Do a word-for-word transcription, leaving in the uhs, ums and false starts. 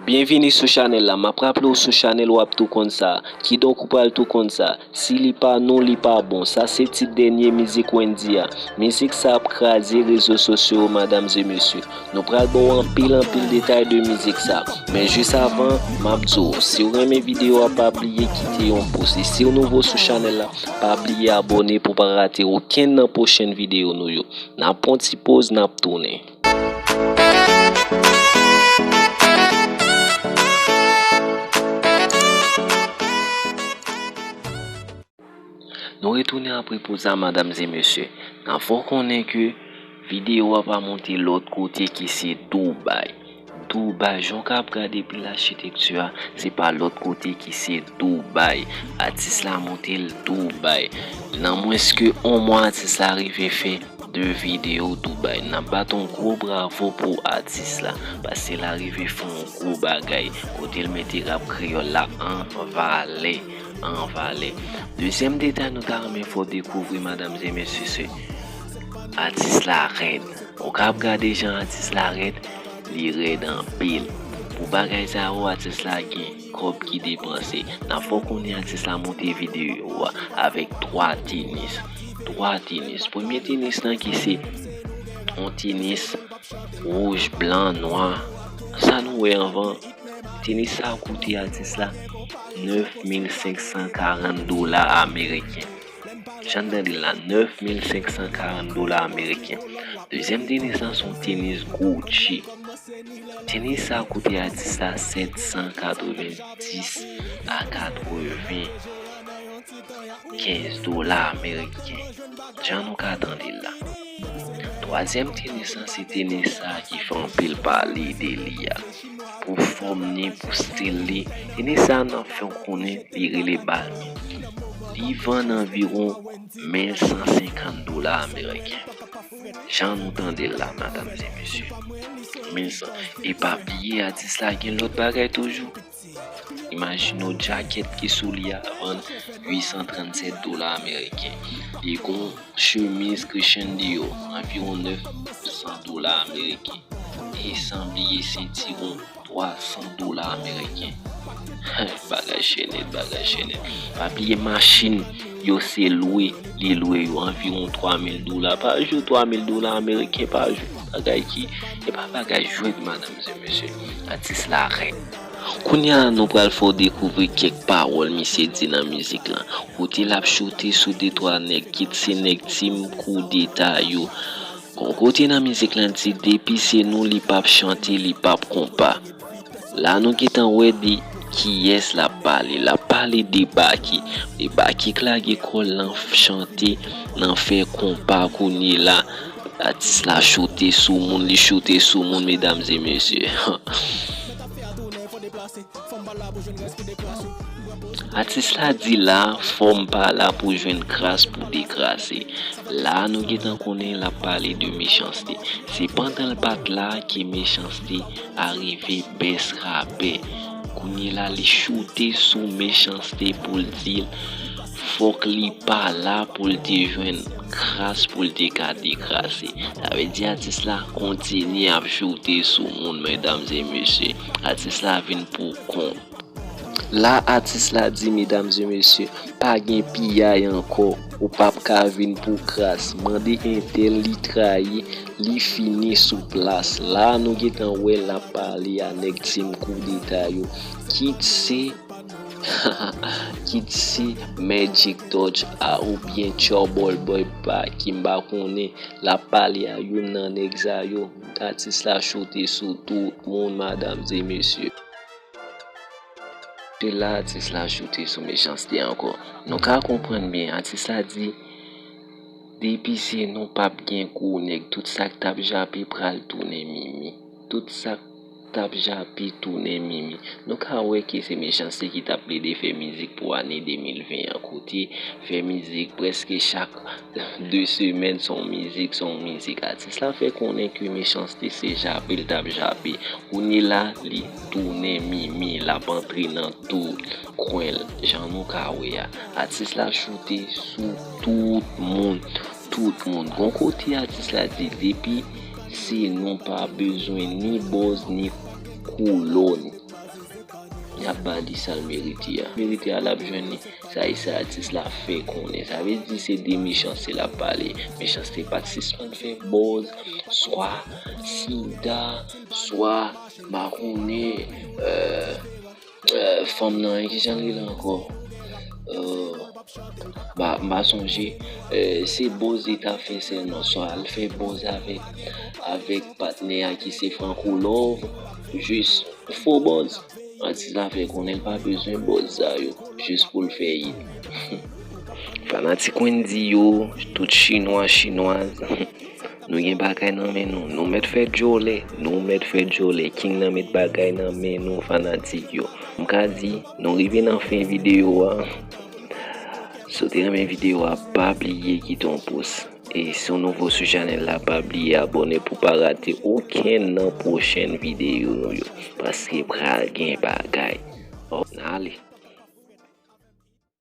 Byenvini sou chanèl la. M ap raple w sou chanèl w ap tou konn sa. Kidonk ou pral tou konn sa. Si li pa nou, li pa bon. Sa se tit dènye mizik Wendyy a. Mizik sa ap kraze rezo sosyo yo, madam e mesye. Nou pral ba w anpil, anpil detay de mizik sa. Men jis avan, m ap di w, si w renmen videyo a, pa bliye kite yon pous. E si w nouvo sou chanèl la, pa bliye abòne pou w pa rate okenn nan pwochen videyo nou yo. N ap pran ti poz, n ap tounen. Nou retounen apre poz sa, madam e mesye. N ap fè w konnen ke videyo a pa monte lòt kote ki se Dubai. Dubai, jan w ka ap gade epi lachitekti a, se pa lòt kote ki se Dubai. Atis la monte l Dubai. Nan mwens ke yon mwa, atis la rive fè de videyo Dubai. N ap bat yon gwo bravo pou atis la, paske l arive fè yon gwo bagay, kote l mete rap kreyòl la an valè, an valè. Dezyèm detay nou ta renmen fè w dekouvri, madam e mesye, se atis la rèd. Ou ka ap gade jan atis la rèd, li rèd anpil. Pou bagay sa yo, atis la gen kòb ki depanse. N ap fè w konnen atis la monte videyo a avèk twa tenis. Twa tenis. Premye tenis lan ki se yon tenis wouj, blan, nwa. Sa nou wè anvan, tenis sa koute atis la nèf mil senk san karant dola ameriken. Jan n tande l la, nèf mil senk san karant dola ameriken. Dezyèm tenis lan se yon tenis Gucci. Tenis sa koute atis la sèt san katrevenndis a katrevenkenz dola ameriken. Jan nou ka tande l la. Twazyèm tenis lan se tenis sa ki fè anpil pale de li a. Pou fòm ni, pou stil li, tenis sa n ap fè w konnen li rele Balmain. Li vann anviwon mil san senkant dola ameriken. Jan nou tande l la, madam e mesye. Mil san. E pa bliye, atis la gen lòt bagay toujou. Imajine w, jakèt ki sou li a vann uit san trannsèt dola ameriken. Li gon chemiz Christian Dior, anviwon nèf san dola ameriken. E san bliye sentiwon, twa san dola ameriken. Bagay chè nèt, bagay chè nèt. Pa bliye machin yo se lwe, li lwe yo anviwon twa mil dola pa jou, twa mil dola ameriken pa jou. Bagay ki, e pa bagay jwèt, madam e mesye. Atis la rèd. Kounye a, nou pral fè w dekouvri kèk pawòl misye di nan mizik lan. Kote l ap choute sou de twa nèg, kit se nèg Team Koudeta yo. Gon kote nan mizik lan di, depi se nou, li p ap chante, li p ap konpa. La nou gentan wè de kiyès l ap pale. L ap pale de Baky. De Baky k lage kò l nan chante, nan fè konpa kounye la. Atis la choute sou moun, li choute sou moun, medam e mesye. Atis la di la, fò m pa la pou jwenn kras pou dekrase. La nou gentan konnen l ap pale de Mechanste. Se pandan l pa t la ke Mechanste arive bès rapè. Kounye la li choute sou Mechanste pou l di l fòk li pa la pou l te jwenn kras pou l te ka dekrase. Sa vle di atis la kontinye ap choute sou moun, medam e mesye. Atis la vin pou kont. La atis la di, medam e mesye, pa gen piyay ankò, ou p ap ka vin pou kras. Mande entèl, li trayi, li fini sou plas. La nou gentan wè l ap pale a nèg Team Koudeta yo. Kit se, kit se Magic Touch a oubyen Trouble Boy Baky, m pa konnen, l ap pale a youn nan nèg sa yo. Atis la choute sou tout moun, madam e mesye. Se la atis la choute sou Mechanste ankò. Nou ka konprann byen, atis la di, depi se nou p ap gen gwo nèg, tout sa k t ap jape pral tounen mimi. Tout sa k t ap jape tounen mimi. Nou ka wè ke se Mechanste ki t ap plede fè mizik pou ane de mil ven an, kote fè mizik prèske chak de semèn, se yon mizik, se yon mizik. Atis la fè konnen ke Mechanste se jape l t ap jape. Kounye la, li tounen mimi, l ap antre nan tout kwen l. Jan nou ka wè a, atis la choute sou tout moun. Tout moun. Gon kote atis la di, depi se nou, pa bezwen ni buzz, ni Koulonn. Y ap ba li sa l merite a. Merite a, l ap jwenn li. Sa e sa atis la fè konnen. Sa vle di se de mechanste l ap pale. Mechanste pa t sispann fè buzz. Swa sida, swa pa konnen, euh, euh, fanm nan, ki jan l rele ankò? Euh, m pa, m pa sonje. Euh, se buzz li t ap fè sèlman. Swa l fè buzz avèk, avèk patnè a ki se Franco Love. Jis fo buzz. Atis la fè konnen l pa bezwen buzz sa yo. Jis pou l fè hit. Fanatik Wendyy yo, tout chinwa, chinwaz, nou gen bagay nan men nou. Nou mèt fè djòlè, nou mèt fè djòlè. King nan met bagay nan men nou, fanatik yo. M ka di, nou rive nan fen videyo a. Si w te renmen videyo a, pa bliye kite yon pous. E si w nouvo sou chanèl la, pa bliye abòne pou w pa rate okenn nan pwochèn videyo nou yo. Paske pral gen bagay. N ale.